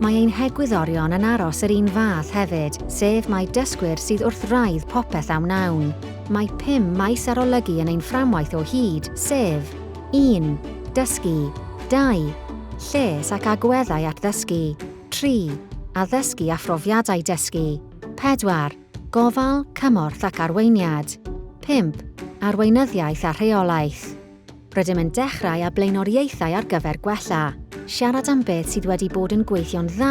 Mae ein hegwyddorion yn aros yr un fath hefyd, sef mai dysgwyr sydd wrth wraidd popeth a wnawn. Mae pum maes arolygu yn ein fframwaith o hyd, sef, 1. Dysgu. 2. Lles ac agweddau at ddysgu. 3. Addysgu a phrofiadau dysgu. 4. Gofal, cymorth ac arweiniad. 5. Arweinyddiaeth a rheolaeth. Rydym yn dechrau â blaenoriaethau ar gyfer gwella. Siarad am beth sydd wedi bod yn gweithio'n dda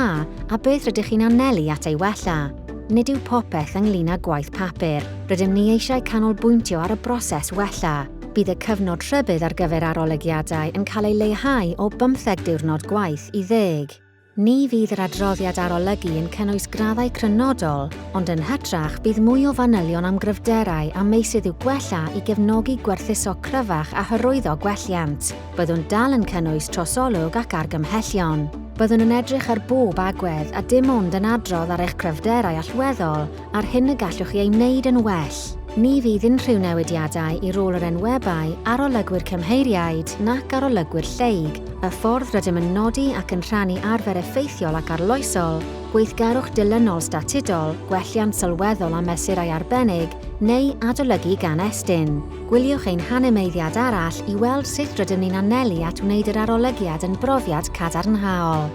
a beth rydych chi'n anelu at ei wella. Nid yw popeth ynglŷn â gwaith papur. Rydym ni eisiau canolbwyntio ar y broses wella. Bydd y cyfnod rhybudd ar gyfer arolygiadau yn cael ei leihau o bymtheg diwrnod gwaith i ddeg. Ni fydd yr adroddiad arolygu yn cynnwys graddau crynodol, ond yn hytrach bydd mwy o fanylion am gryfderau a meysydd i'w gwella i gefnogi gwerthuso cryfach a hyrwyddo gwelliant. Byddwn dal yn cynnwys trosolwg ac argymhellion. Byddwn yn edrych ar bob agwedd a dim ond yn adrodd ar eich cryfderau allweddol a'r hyn y gallwch chi ei wneud yn well. Ni fydd unrhyw newidiadau i rôl yr enwebai, arolygwyr cymheiriaid nac arolygwyr lleyg, y ffordd rydym yn nodi ac yn rhannu arfer effeithiol ac arloesol, gweithgarwch dilynol statudol, gwelliant sylweddol a mesurau arbennig, neu adolygu gan Estyn. Gwyliwch ein hanimeiddiad arall i weld sut rydym ni'n anelu at wneud yr arolygiad yn brofiad cadarnhaol.